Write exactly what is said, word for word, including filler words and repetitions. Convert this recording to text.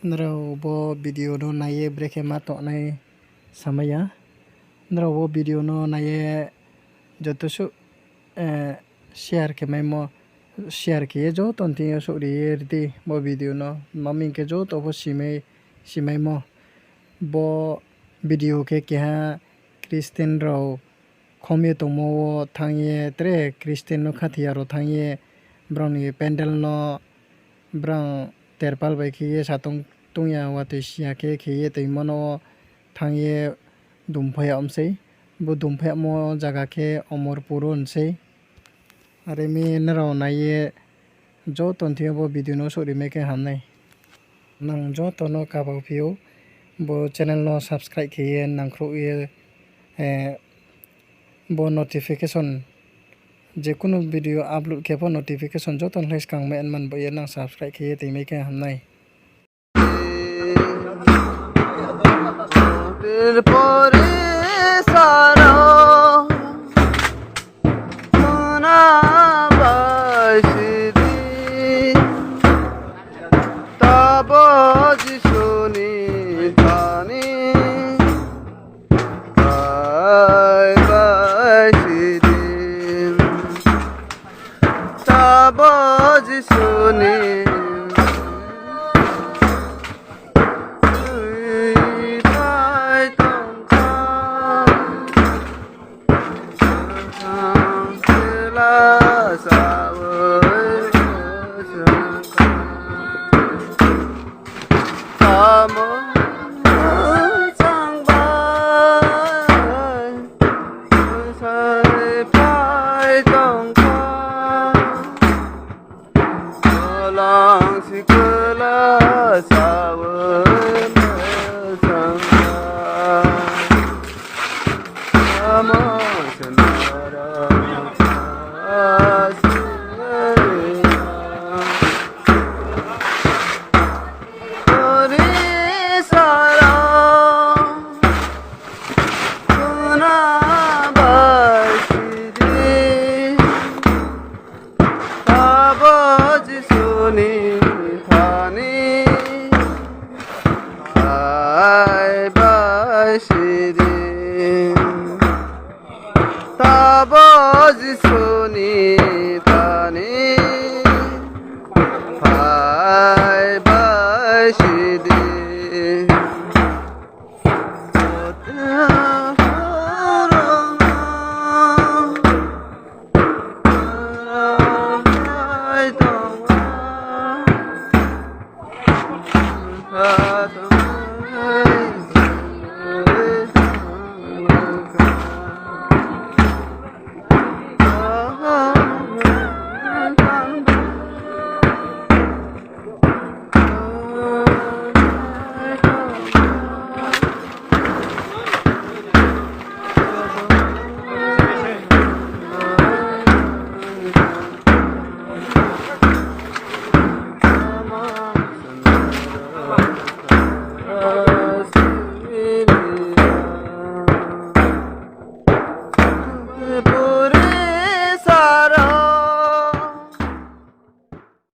Nrao bo video no nai ye brekhe ma tongnai samai ya. Nrao bo video no nai ye joto suh, eh, share khe maimo, share khe ye joto ni thing yo souhri ye ri di bo video no. Tma hing khe joto pho simai, simaimo. Bo video khe keha Christian rao khom ye tongmo wo thanng ye, tre Christian no khathoi ya rao thanng ye, brao ni pandal no brao terpal bai khe ye satong tong ya, watoi si ya khe khe ye toimo no thanng ye dumpha yag mi sei. Bo dumpha yagmo zaga khe Omorpur wo hing sei. Are mi nrao nai ye joto ni thing yo bo video no souhri mai khe ham nai. Nang joto no kaba phi ou, bo channel no subscribe khe ye nangkhruh ye, eh, bo notification, je kunu video upload khe pho notification joto ni lai skang mai man bo ye nang subscribe khe ye toimai khe ham nai. Tripuri sara khna bai si di, tabo Jisu ni thani phai bai si di. Tabo Jisu ni tui phai tong kha, ang sela sawi seng kha. Tamo chang bai sai phai tong kha, lang sikla sawi seng kha. Tamo senara sila. Tripuri sara khna bai si di, tabo Jisu ni thani phai bai si di. Tabo Jisu ni thani phai bai si di.